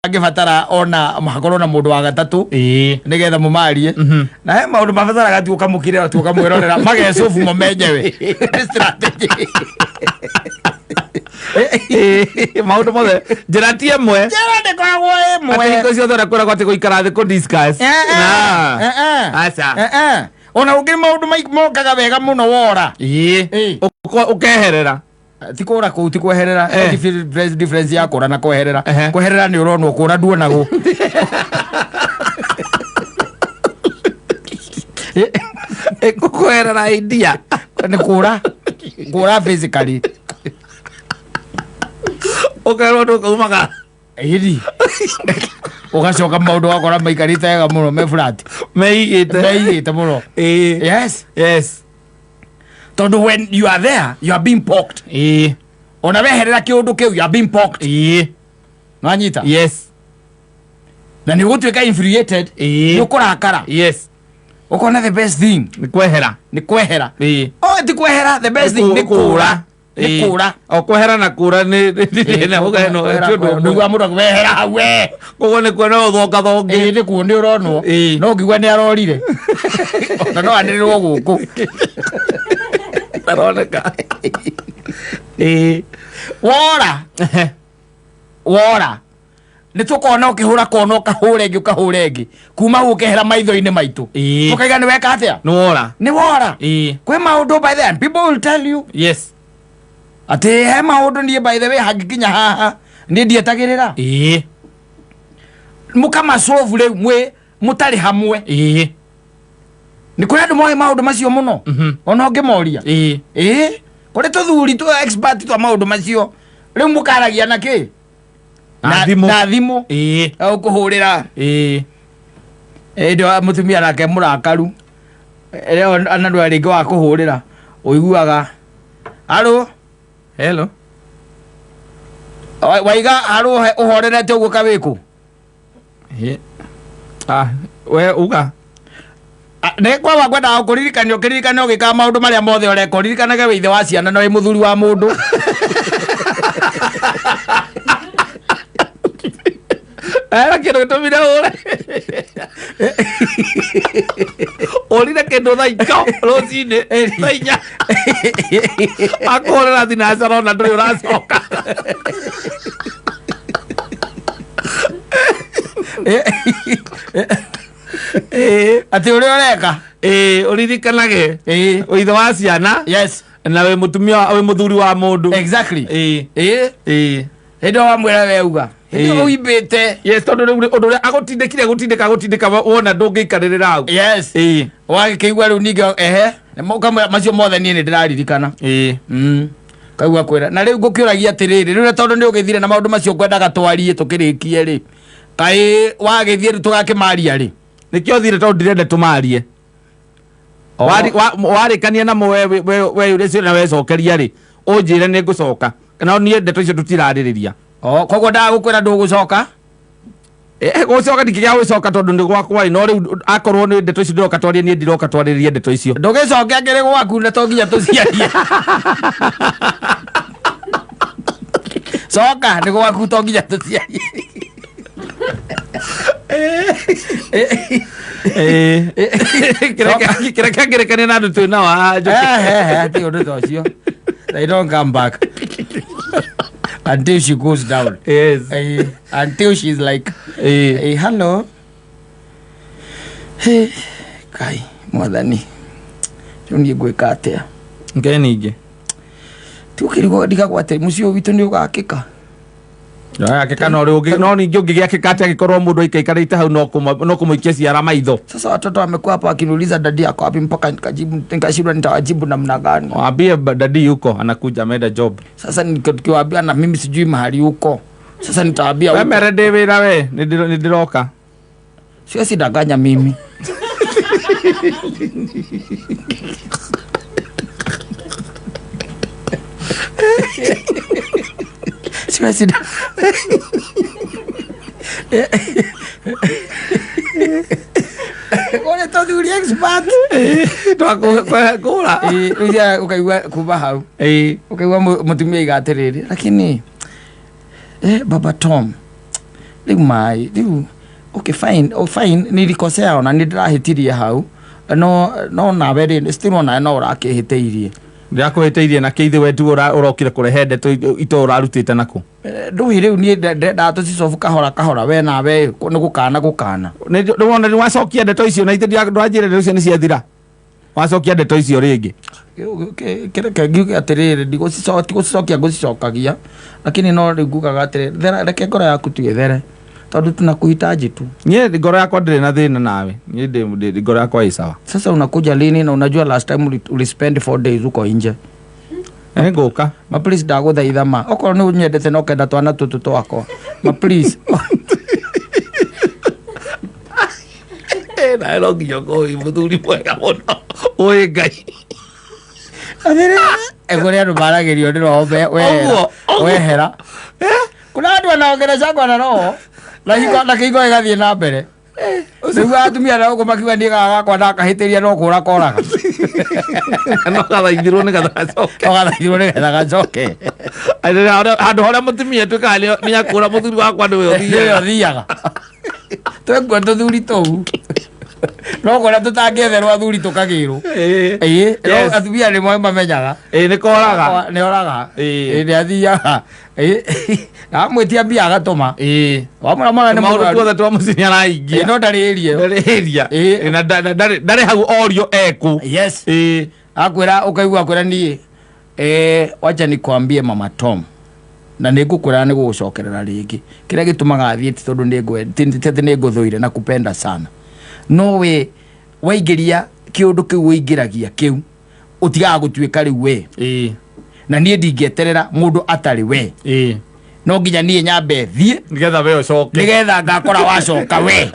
Angĩbatara ona hakorwo na mũndũ wa gatatũ nĩgetha mũmarie. Na he maũndũ mabataraga tu ũkamũkirĩra tu ũkamwĩrorera magecobu mo menyewe. Nĩ strategy. Maũndũ mothe njĩra ti ĩmwe. Njĩra ndĩkoragwo ĩmwe. Atĩ hingo ciothe ũrĩa kwĩragwo atĩ gũikara thĩ kũ discuss. Eh, eh. Eh, eh. Aca. Eh, eh. Ona ũngĩ maũndũ mokaga wega mũno wora. Ũkeherera. Ti kũra kũu, ti kweherera. Difference ya kũra na kweherera. Kweherera nĩ ũronwo, kũra nduonagwo. Kweherera idea. Nĩ kũra, kũra physically. Ũkerwo ndũkaumaga. Ĩni ũgacoka maũndũ wakora maikarĩte wega mũno me flat. Meigĩte. Meigĩte mũno. Yes. Tondũ when you are there, you are being poked. Ona weherera kĩũndũ kĩu, you are being poked. Nwanyita? Yes. Na nĩ ũgũtuĩka infuriated. Nĩ ũkũrakara. Ũkona the best thing Nĩ kwehera. Nĩ kwehera. Oh, ti kwehera, the best thing nĩ kũra, nĩ kũra. O kwehera na kũra nĩ nĩ ũgeno ti ũndũ ũmwe. Nĩguo mũndũ akwehera hau we. Koguo nĩ kuona ũthonga thonge. Ĩĩ, nĩ kuo nĩ ũronwo. No ngiuga nĩ arorire na no anĩrĩrwo gũkũ. Aroneka. Wora, wora nĩ tũkona ũkĩhũra kona, ũkahũra ĩngĩ, ũkahũra ĩngĩ, kuma hau ũkehera maitho-inĩ maitũ. Tũkaiga nĩ weka atĩa? Nĩ wora. Nĩ wora. Kwĩ maũndũ, by then people will tell you atĩ he maũndũ niĩ, by the way, hangĩkinya haha niĩ ndietagĩrĩra. Mũkamacobu rĩu mwĩ mũtarĩ hamwe. Nĩ kũrĩ andũ moĩ maũndũ macio mũno. Ona ũngĩmoria. Ĩĩ, kũrĩ tũthuri tũ expert twa maũndũ macio. Rĩu mũkaragia na kĩ? Na thimũ. Na thimũ. Ũkũhũrĩra. Ĩndĩ mũtumia nake mũrakaru rĩo na ndũ rĩngĩ wa kũhũrĩra ũiguaga aro. Hello. Waiga aro ũhorerete ũguo kawĩkũ. Ah, we uga. Nĩ kwawa ngwendaga kũririkania ũkĩririkane ũgĩkaga maũndũ marĩa mothe ũreka, ũririkanage wĩ ithe wa ciana na wĩ mũthuri wa mũndũ. Era kĩndũ gĩtũmire ũre. Ũrire kĩndũ thaa inya rũcinĩ, thaa 4. Akũhũrĩra thinacara ona ndũrĩ ũracoka. Atĩ ũrĩa ũreka. Ĩĩ, ũririkanage. Wĩ ithe wa ciana. Na wĩ mũtumia, wĩ mũthuri wa mũndũ. Ĩĩ. Hĩndĩ ĩyo wamwĩra weuga hĩndĩ ĩyo ũimbĩte. Yes, tondũ rĩu ũndũ ũrĩa agũtindĩkire gũtindĩka gũtindĩka wona ndũngĩikarĩrĩra hau. Wagĩkĩigua rĩu ningĩ ehe ũkamwĩra macio mothe niĩ nĩ ndĩraririkana. Kaigua kwĩra na rĩu ngũkĩũragia atĩrĩrĩ, rĩu tondũ nĩ ũgĩthire na maũndũ macio ngwendaga twarie tũkĩrĩkie rĩ, kaĩ wagĩthiĩ rĩu tũgakĩmaria rĩ? Nĩkĩo thire tondũ ndirenda tũmarie. Warĩkania namo we ũrĩa na wecokeria rĩ, ũnjĩre nĩ ngũcoka no niĩ ndeto icio tũtirarĩrĩria. Oh, koguo ndaga gũkwĩra ndũgũcoka? Gũcoka ndikĩgĩa gũcoka tondũ nĩ gwakwa rĩ, no rĩu akorwo nĩ ndeto icio ndĩroka twarie, niĩ ndiroka twarĩrĩrie ndeto icio. Ndũgĩcoke akĩrĩ gwaku na to nginya tũciarie. Coka, nĩ gwaku, to nginya tũciarie. Kĩrĩa kĩangĩrĩkania na andũ twĩ nao haha Njũkĩ. Ti ũndũ ta ũcio, they don't come back until she goes down. Until she's like, "Hey, hello, hey, kai mwathani, rĩu niĩ ngwĩka atĩa?" Nke ningĩ. Ti ũkĩrigwo ndigagwo atĩ mũciĩ ũyũ witũ nĩ ũgakĩka. Akĩka no rĩu no ningĩ ũngĩgĩakĩka atĩ angĩkorwo mũndũ aikaikarĩte hau no kũmũikia ciara maitho. Sasa watoto wamekuwa hapa wakiniuliza daddy ako wapi, mpaka nikajibu, nikashindwa nitawajibu namna gani. Waambie daddy yuko anakuja, ameenda job. Sasa nikiwaambia na mimi sijui mahali huko, sasa nitawaambia We huko. Mere ndĩ wĩra, we nĩ ndĩroka. Siwezi danganya mimi. Siwezi Ore tũthuri expert. Twakũra. Rĩu ũkaigua kuma hau ũkaigua mũtumia aiga atĩrĩrĩ, lakini baba Tom, Rĩu maĩ rĩu, okay, fine, oh, fine, nilikosea, ona nĩ ndĩrahĩtirie hau, no nawe rĩ, still onawe no ũrakĩhĩtĩirie. Ndĩrakũhĩtĩirie na kĩithĩ we tuo ũrokire kũrehe ndeto ito ũrarutĩte nakũ. Ndũĩ rĩu niĩ ndendaga tũcicobu kahora kahora, we nawe nĩ gũkana gũkana. Nĩ wona nĩ wacokia ndeto icio na ithe ndwanjĩra ndeto icio nĩ ciathira, wacokia ndeto icio rĩngĩ. Kĩreke ngiuge atĩrĩrĩ, tigũcicokia ngũcicokagia, lakini no rĩu ngugaga atĩrĩ, thera, reke ngoro yaku tu ĩthere tondũ tunakuhitaji tu. Niĩ ngoro yakwa ndĩrĩ na thĩna nawe, niĩ ngoro yakwa ĩ sawa. Sasa unakuja lini? Na unajua last time ulispend 4 days uko nje. Nĩ ngũka. Ma please, ndagũthaitha ma, okorwo nĩ ũnyendete na ũkenda twana tũtũ twakwa, ma please. Nawe no nginya ũkorwo wĩ mũthuri mwega mũno ũĩ Ngai. Kũrĩ andũ maragĩrio nĩ roho Ũguo, ũguo. wehera. Kuna andũ anaongerecangwa na roho na hingo na kĩhingo gĩgathiĩ na mbere. Rĩu atumia na gũkũ makiuga niĩ gaka gakwa ndakahĩtĩria no kũra koraga. No gathaithirwo nĩ getha gacoke. No gathaithirwo nĩ getha gacoke. Handũ harĩa mũtumia tuĩkaga nĩ akũra, mũthuri wakwa nĩwe nĩwe ũthiaga. Ũthiaga twekua tũthuri tũu no kũrĩa tũtangĩetherwo athuri tũkagĩrwo. Ĩĩ no atumia nĩ mamenyaga. Ĩĩ, nĩ koraga. Nĩ oraga. Ĩĩ. Nĩ athiaga amwĩtia mbia agatũma. Wamwĩra mwana nĩ maũndũ mũrwaru. Tuothe twa mũciĩ nĩ araingia. Ĩĩ, no ndarĩ ĩrie. Ndarĩ ĩria. Ĩĩ. Na ndarĩ hau orio ekũ. Yes. Akwĩra ũkaigua akwĩra niĩ, wacha nikwambie, Mama Tom, na nĩ ngũkwĩra nĩ gũgũcokerera rĩngĩ, kĩrĩa gĩtũmaga thiĩ ti tondũ ti atĩ nĩ ngũthũire na kupenda sana, no we waingĩria kĩũndũ kĩu ũingĩragia kĩu ũtigaga gũtuĩka rĩu we. Na niĩ ndingĩeterera mũndũ atarĩ we. No nginya niĩ nyambe thiĩ nĩgetha we ũcoke. Nĩgetha ngakora wacoka we.